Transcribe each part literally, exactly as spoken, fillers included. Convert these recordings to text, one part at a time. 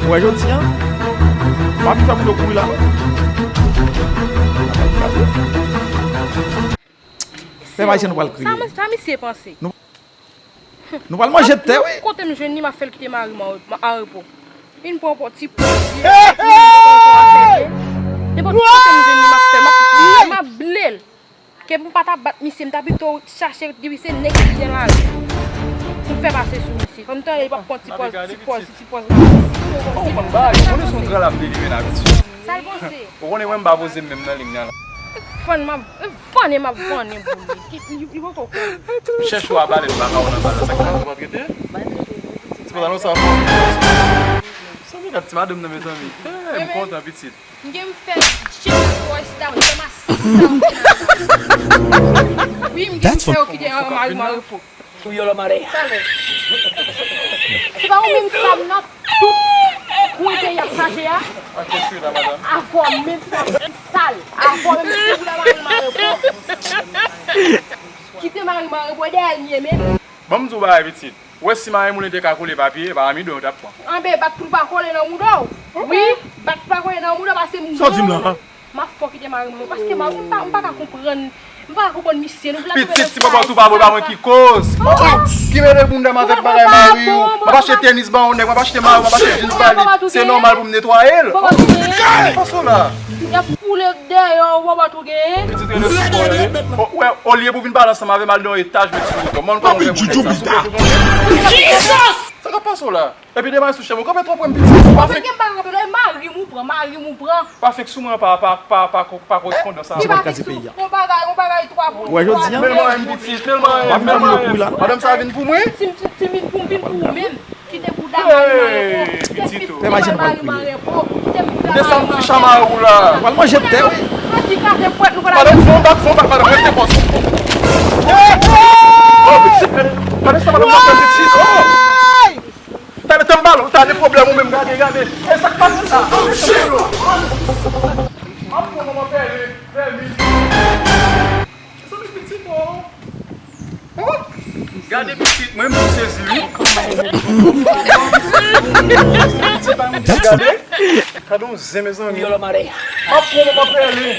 Wè jodi a, w ap fè moun yo kouri la. Fè pa jan nou pral kriye. Sa, sa misye panse? Nou, nou pral manje tè, wi. Kote m jwenn li, m ap fè l kite mari m an, an repo. Vin pran pò ti pòz li. Nenpòt kote m jwenn li, m ap fè, m ap, m ap ble l. Ke pou m pa ta bat misye, m ta pito chache di misye nèg ki gen lari. Pou m fè pase sou misye. Fò m tande li p ap pran ti pòz, ti pòz, ti pòz. Ou konn bagay, ou konnen se yon gran lap delivre nan abitid. Sa l panse? Ou konnen mwen m pa poze m menm nan liy nan la. Fann m ap, fann e m ap fann pou li. Li, li poko konn. Chèch ou a pale m pa ka wè nan bagay sa ki pa trete. Ti pantalon sa fò. Sa m gad ti madanm nan mezanmi. Eh, m kontan pitit. M gen m fè chita pou wè chita, m fè m asisi sa m gen nan. Wi, m gen m fè yo kite an mari m an repo. Ou yolo mare. Talè. Se pa ou menm sa m nan tout kwen peyi ap chache a. Avè w menm sa ki sal. Avè w menm si ou la mari m an repo. Kite mari m an repo, dèyè l m ye menm. Ban m di w bagay pitit. Ou wè si mari moulen te ka kole papye, e pa amidon yo t ap pran. Anben, bat pou l pa kole nan mouda w. Wi, bat pou l pa kole nan mouda w, pase m. Sa w di m la? M ap fè w kite mari mwen, paske mari m pa, m pa ka konprann, m pa ka konprann misye. Nou vle pitit, si papa tou pa bon, e pa mwen ki koz. Ki mele bounda m avèk bagay mari w? M ap achte tenis ba yon nèg, m ap achte mayo, m ap achte jeans ba li. Se nòmal pou m netwaye l. Papa tou gen. Pase w la. Y ap foule dèyè w, papa tou gen. Pitit rele sou kò li. O, wè, olye pou vin pale ansanm avè m, al nan yon etaj, mete sou kò. Mwen, kòman w fè moun sa? Sa k ap pase w la? Epi demare sou chèf ou, kanpe twò pre m pitit. Pa fèk. Mwen gen bagay kanpe la, e mari m ou pran, mari m ou pran. Pa fèk sou mwen pa, pa, pa, pa, pa korespondans avè w. Ou pa fèk sou mwen, bagay, yon bagay twa pou. Wè jodi a. Mèl mwen pitit, mèl mwen, mèl mwen. Madanm sa vin pou mwen? Si m, si, si m vin pou m, vin pou ou menm. Kite bouda mari m an repo. Kite pitit mari m an repo. Kite bouda mari m an repo. Desann ti chama ou la. Pral manje tè, wi. Ann di kraze pwèt nou pral. Madanm, fè yon bak, fè yon bak, madanm, rete pòz. Oh, pitit, gade sa, madanm, nan fè pitit. Oh. Talè tanm balon, talè pwoblèm ou menm, gade, gade. E sa k pase la? Ap pran manman pèlen, fèmen. Sa se pitit, oh. Oh. Gade pitit, mwen, m sezi, wi. Gade. Gade yon zen, mezanmi. Ap pran manman pèlen.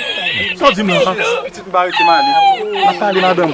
Sa w di m la? Pitit, m pa rete m ale. M ap pale madanm.